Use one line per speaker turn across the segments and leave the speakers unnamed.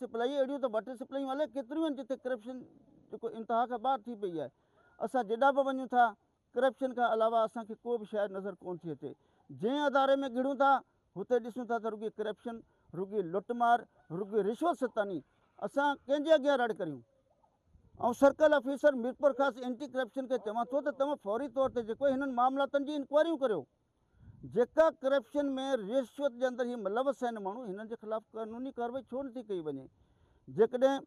Supply اهڙيون ته water سپلائيون الائي ڪيتريون آهن جتي ڪرپشن جيڪو انتها کان ٻاهر ٿي پئي آهي. اسان جيڏا به وڃون ٿا ڪرپشن کان علاوه اسان کي ڪو به شيء نظر ڪونه ٿي اچي. جنهن اداري ۾ گهڙون ٿا هتي ڏسون ٿا ته رڳي ڪرپشن، رڳي لٽ مار، رڳي رشوت ستاني. اسان ڪنهن جي اڳيان رڙ ڪريون؟ آئون circle officer Mirpurkhas anti corruption کي چوان ٿو ته توهان فوري طور تي جيڪو هنن معاملاتن جي انڪوائريون ڪريو. جيڪا ڪرپشن ۾ رشوت جي اندر هي ملوث آهن ماڻهو هنن جي خلاف قانوني ڪارروائي ڇو نٿي ڪئي وڃي؟ جيڪڏهن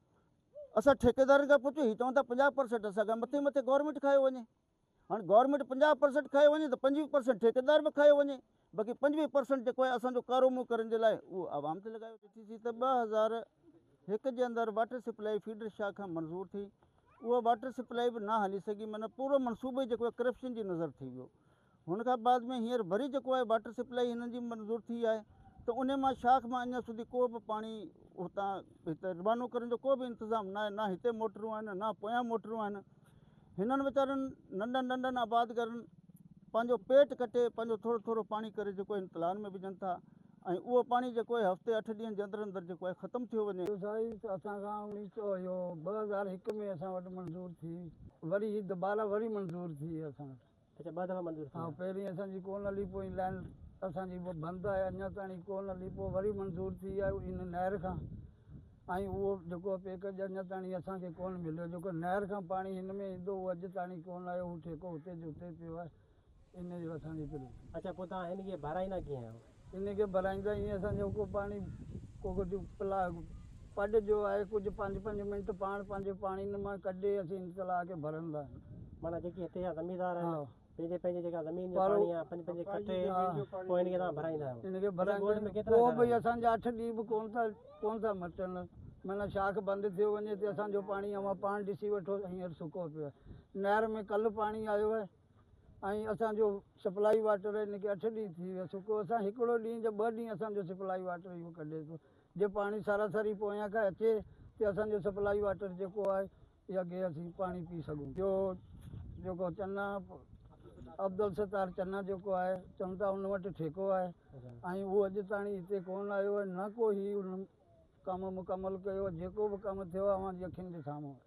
اسان ٺيڪيدارن کان پڇون هي چون ٿا 50% اسان کان مٿي مٿي گورنمينٽ کايو وڃي. هاڻي گورنمينٽ 50% کايو وڃي ته 25% ٺيڪيدار به کايو وڃي باقي 25% جيڪو آهي اسان جو ڪارو منهن ڪرڻ جي لاء اهو عوام تي لڳايو وڃي. ٿي ته 2001 جي اندر واٽر سپلائي فيڊر شاهه کان منظور ٿي اها واٽر سپلائي به نه هلي سگهي معنيٰ پورو منصوبو ئي جيڪو آهي ڪرپشن جي نظر ٿي ويو هن کان بعد ۾ هينئر وري جيڪو آهي واٽر سپلائي هنن جي منظور ٿي آهي ته انهي مان شاخ مان اڃا سڌي ڪو به پاڻي هتان هتي روانو ڪرڻ جو ڪو به انتظام نه آهي نه هتي موٽرون آهن نه پويان موٽرون آهن هنن ويچارن ننڍن ننڍن آبادگارن پنهنجو پيٽ ڪٽي پنهنجو ٿورو ٿورو پاڻي ڪري جيڪو هن تلان ۾ وجهن ٿا ۽ اهو پاڻي جيڪو آهي هفتي اٺ ڏينهن جي اندر اندر جيڪو آهي ختم ٿيو وڃي.
سائين اسان کان اوڻيهه سو اهو 2001 ۾ اسان وٽ منظور ٿي وري هي دوباره وري منظور ٿي اسان وٽ.
اچا ٻه دفعا منظور ٿي
ها پهرين اسان جي ڪون هلي پوئين لائين اسان جي بند آهي اڃا تاڻي ڪون هلي پوء وري منظور ٿي آهي ان نهر کان ۽ اهو جيڪو پيڪج اڃا تاڻي اسان کي ڪون مليو جيڪو نهر کان پاڻي هن ۾ ايندو اهو اڄ تاڻي ڪون آيو هو ٺيڪو هتي جو هتي پيو آهي ان جو اسان جي پري
اچا پوء توهان هن کي ڀرائيندا ڪيئن آهيو؟
ان کي ڀرائيندا ائين اسان جو ڪو پاڻي ڪو ڪجهه پلا پڏ جو آهي ڪجهه پنج پنج منٽ پاڻ پنهنجو پاڻي ان مان ڪڍي اسين ان تلاء کي ڀرندا آهيون.
معنيٰ جيڪي هتي جا زميندار آهن پنهنجي پنهنجي جيڪا زمين جو پاڻي آهي پنهنجي پنهنجي کٽي پوء ان کي توهان ڀرائيندا آهيو.
ان کي ڀرائيندا پوء به اسان جا اٺ ڏينهن به ڪونه ٿا ڪونه ٿا مٽن معنيٰ شاخ بند ٿيو وڃي ته اسان جو پاڻي اوهان پاڻ ڏسي وٺو هينئر سڪو پيو آهي نهر ۾ ڪلهه پاڻي آيو آهي. ۽ اسان جو سپلائي واٽر ان کي اٺ ڏينهن ٿي ويا سڪو اسان هڪڙو ڏينهن جا ٻه ڏينهن اسان جو سپلائي واٽر اهو ڪڍي ٿو جي پاڻي سراسري پويان کان اچي ته اسان جو سپلائي واٽر جيڪو آهي اها اڳي اسين پاڻي پي سگهون جو جيڪو چنا عبدالستار چنا جيڪو آهي چون ٿا ان وٽ ٺيڪو آهي ۽ اهو اڄ تاڻي هتي ڪونه آيو آهي نه ڪو هي ان ڪم مڪمل ڪيو جيڪو به ڪم ٿيو آهي اوهان جي اکين جي سامهون آهي.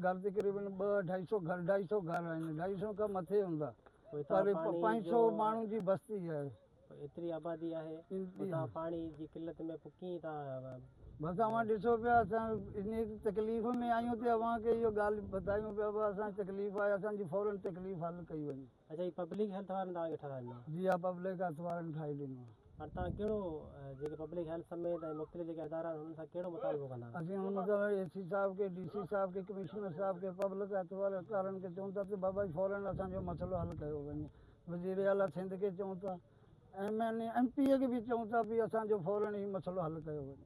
گهر تقريبن ٻه اڍائي سو گهر اڍائي سو گهر آهن اڍائي سو کان مٿي هوندا پر پنج سو ماڻهن جي بستي آهي.
ايتري آبادي آهي اتان پاڻي جي قلت ۾ پوء ڪيئن تان.
بس اوهان ڏسو پيا اسان انهي تڪليف ۾ آهيون ته اوهان کي اهو ڳالهه ٻڌايون پيا ته اسان کي تڪليف آهي اسان جي فورن تڪليف حل ڪئي وڃي.
اچا هي پبلڪ هيلٿ وارن توهان کي ٺهرائي ڏنو آهي.
جي ها پبلڪ هيلٿ وارن ٺاهي ڏنو آهي.
هاڻ توهان ڪهڙو جيڪي پبلڪ هيلٿ سميت ۽ مختلف جيڪي ادارا آهن انهن سان ڪهڙو مطالبو ڪندا؟
اسين هن مطلب اي سي صاحب کي ڊي سي صاحب کي ڪمشنر صاحب کي پبلڪ هيلٿ وارن کي چئون ٿا ته بابا فورن اسان جو مسئلو حل ڪيو وڃي وزير اعليٰ سنڌ کي چئون ٿا M N A M P A کي به چئون ٿا ڀي اسان جو فورن هي مسئلو حل ڪيو وڃي.